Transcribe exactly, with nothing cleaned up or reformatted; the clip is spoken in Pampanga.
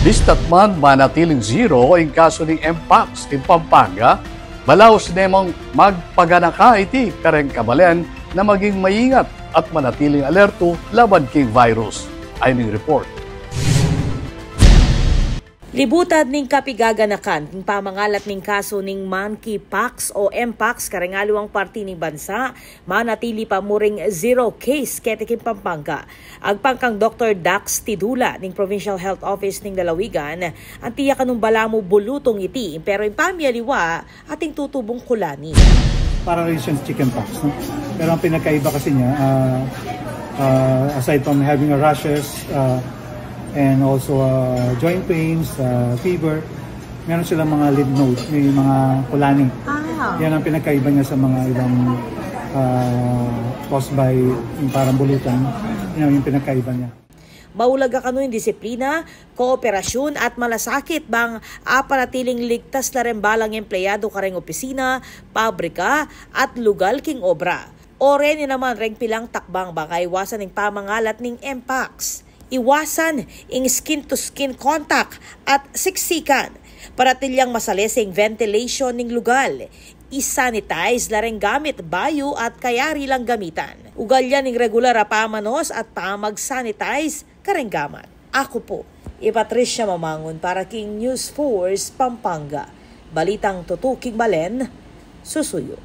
Bistat man manatiling zero ing kasu ning Mpox king Pampanga, malaus ne mang magpaganaka iti kareng kabalen na maging maingat at manatiling alerto laban king virus. Ayni ing report. Libutan ning kapigaganakan king pamangalat ning kasu ning monkeypox o Mpox kareng aliwang parti ning bansa, manatili pa mu ring zero case keti king Pampanga. Agpang kang Doktor Dax Tidula ning Provincial Health Office ning lalawigan, anti ya kanung balamu bulutung iti, pero ing pamialiwa ating tutubung kulani. Para rin siyang chickenpox, no? Pero ang pinagkaiba kasi niya, ah, ah, aside from having a rashes, ah, and also, ah, joint pains, ah, fever, meron silang mga lymph node, may mga kulani. Ah. Yan ang pinagkaiba niya sa mga ibang, ah, caused by yung parang bulutan. Yan yung pinagkaiba niya. Maulaga kanu ing disiplina, kooperasyun at malasakit bang apanatiling ligtas la reng balang empleyado kareng opisina, pabrika, at lugal king obra. O reni naman reng pilang takbang bang aiwasan ing pamangalat ning Mpox. Iwasan ing skin-to-skin contact at siksikan. Panatilyang masalese ing ventilation ning lugal. I-sanitize la reng gamit bayu at kayari lang gamitan. Ugalian ing regular a pamanos at pamag-sanitize kareng gamat. Aku pu, i Patricia Mamangun para king News Force Pampanga. Balitang tutuking balen, susuyu.